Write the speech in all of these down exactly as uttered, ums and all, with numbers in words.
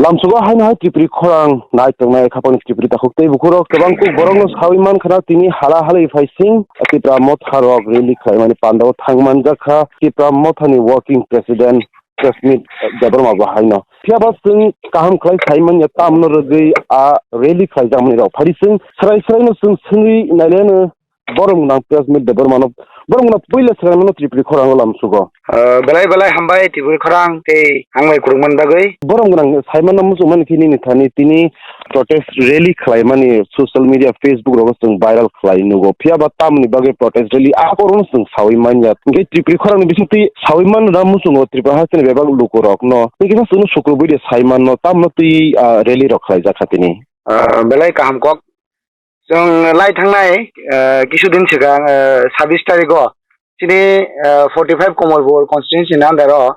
Lamsugo haino hai Tripuri khorang nai tongnai khapang Tripuri takhuk tei bukhurok kwbang kuk borokno sawi mankha na tini hala halwi phaising Tipra motha rok rally khlaimani pandao thang manjakha Tipra mothani working president Jasmine Debbarma bo haino. Phiyaba chwng kaham khlai sai manya tamno rwgwi a rally khlaijakmani rok phari chwng srai sraino chwng swngwi naileno Borom gwnang Press Meet de Bormano, borom gwnang puila swkang no Tripuri khorang o lam sugo. Ah, belai belai hambai Tripuri khorang tei ang bai kurungman bagwi. Borom gwnang Simon no muchungmani khe nini thani tini protest rally khlaimani social media Facebook rogo chwng viral khlai nugo. Phiya ba tamni bagwi protest rally a korno chwng sawi manya. Hwnkhe Tripuri khorang ni bisingtwi sawi man na muchungo Tripura hasteni bebak luku rok no. Hwnkhe chwngno sukrubui de Simon no tamno twi, ah, rally rok khlaijak kha tini. Ah, belai kaham kok. Chwng lai thangnai, eh, kisu din swkang, eh, sabis tarigo chini, eh, forty five Komolpur constituency ni under o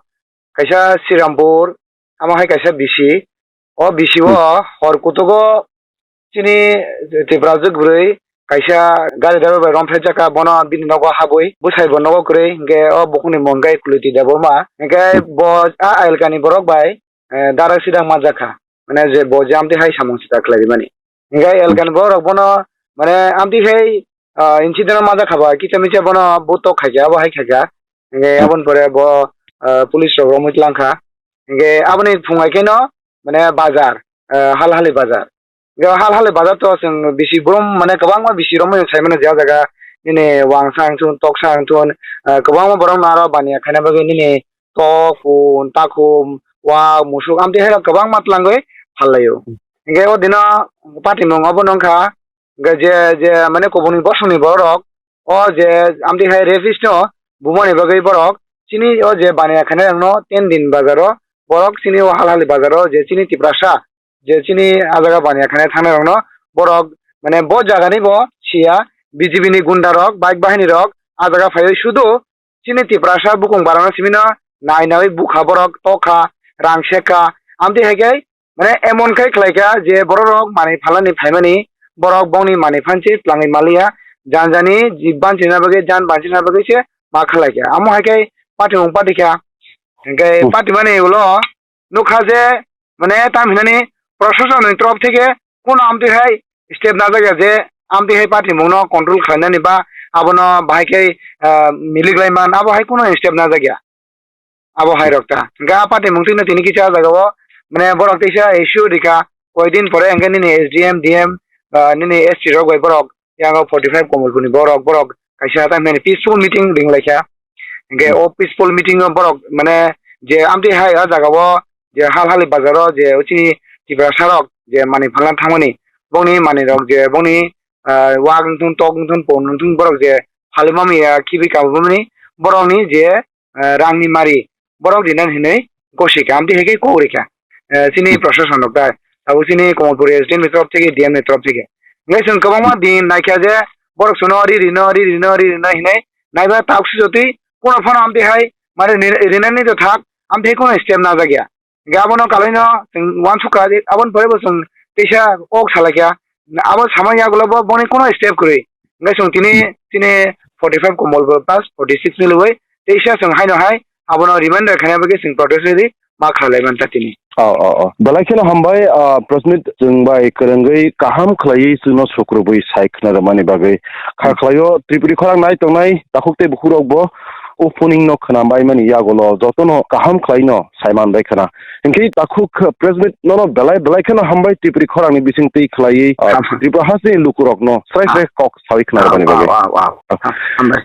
kaisa Srirampur, amo hai kaisa B C. O B C o hor kutugo chini Tiprajwk bwrwi kaisa gari driver bai romphai jaka, bono bini nogo habwi bwsai bo nogo kwrwi, hinkhe o bukhukni mung khe Kuliti Debbarma, hinkhe bo a elkani borok bai, eh, darak sidak manjakha, mane je bo jam twi hai samung sita khlai mani. Hinkhe elkani borok bono, mane, amtwi hai, ah, incident o manjak kha ba, kicha micha bono butok khaikha, abo hai khaikha. Hinkhe aboni pore bo, ah, police rok romwi tlangkha. Hinkhe aboni phung hai kheno, mane, bazar, ah, Halhali bazar. Hinkhe Halhali bazar to chwng bisi brum, mane, kwbangma bisi romwi sai mano je o jaga nini wangsa wngthun, toksa wngthun, ah, kwbangma borok no aro baniya khaina bagwi nini tok, kun, takhum, wak, musuk, amtwi hai rok kwbangma tlangwi phallaio. Hinkhe o dino patimung obo nongkha, hinkhe je, je mane kubuni bosongni borok, o je amtwi hai rapist no bumani bagwi borok chini o je baniya khainai rokno ten din bazaro borok chini o Halhali bazaro je chini Tiprasa je chini a jaga baniya khainai thangnai rokno borok mane bo jagani bo siya B J P ni gunda rok, bike bahini rok a jaga phaiwi sudu chini Tiprasa bukung barano simino nai nai bukha borok tokha rang sekha amtwi hai khe mane emon khai khlai kha je borok rok manwi phalani phaimani borok bongni manwi phanchi tlangwi maliya jan jani jib banchina bagwi jan banchina bagwi se ma khlai kha amo hai khe patimung pati kha hinkhe Hmm. Patimani ulo nukha je mane tam hinani proshasonni torof theke kono amtwi hai step najak ya je amtwi hai patimungno control khlainani ba abono bahai khe, ah, milik lai man abo hai kono step najak ya abo hai rok ta ga patimung tino tini kisa jaga o mane borok teisa issue rika koi din pore hingke nini S D M, D M, ah, nini S T rok bai borok yang o forty five Komolpur ni borok borok kaisa ta mane peaceful meeting ring lai kha. Hingke Hmm. O peaceful meeting o borok mane je amtwi hai o jaga o je hal hali bazar o je o chini Tiprasa rok je manwi phalna thangmani bongni manwi rok je bongni, ah, wak wngthun tok wngthun pon wngthun borok je phalwi mami ya khibi kabwi mani borok ni je, ah, rang ni mari borok rinani hinwi gosi kha amtwi hai khe kok rikha. Ah, chini Hmm. Proshashan rok ta abo chini Komolpur S D M ni torof theke D M ni torof theke hingke chwng kwbangma din naikha je borok chwngno ri rino ri rino ri rino hinwi naiba tak sujotwi kono phano amtwi hai mane rinani to thak amtwi hai kono step najak ya. Hingke abono kalaino chwng uansukha, aboni pore bo chwng teisa kok salaikha. Abo samani yagulo bo boni kono step kwrwi. Hingke chwng tini, tini forty five Komolpur plus forty six ni logoi teisa chwng haino hai abono reminder khaina bagwi chwng protest rally ma khalai manta tini. Oh, oh, oh. Belai kheno hambai, ah, Prasmit, chwng bai kwrwngwi kaham khlaiwi chwngno sukrubwi sai khna rwmani bagwi. Kha khlaio Tripuri khorang nai tongnai takhuk tei bukhurok bo opening no khna bai mani yagulo jotono kaham khlaino sai man bai khna. Hinkhe takhuk press meet nono belai belai kheno hambai Tripuri khorangni bising twi khlaiwi, ah, Ham-, ham. Tripura hasteni lukurokno srai srai Ah. Kok sawi khna rwmani bagwi. Ah, ah, ah, ah. Hambai.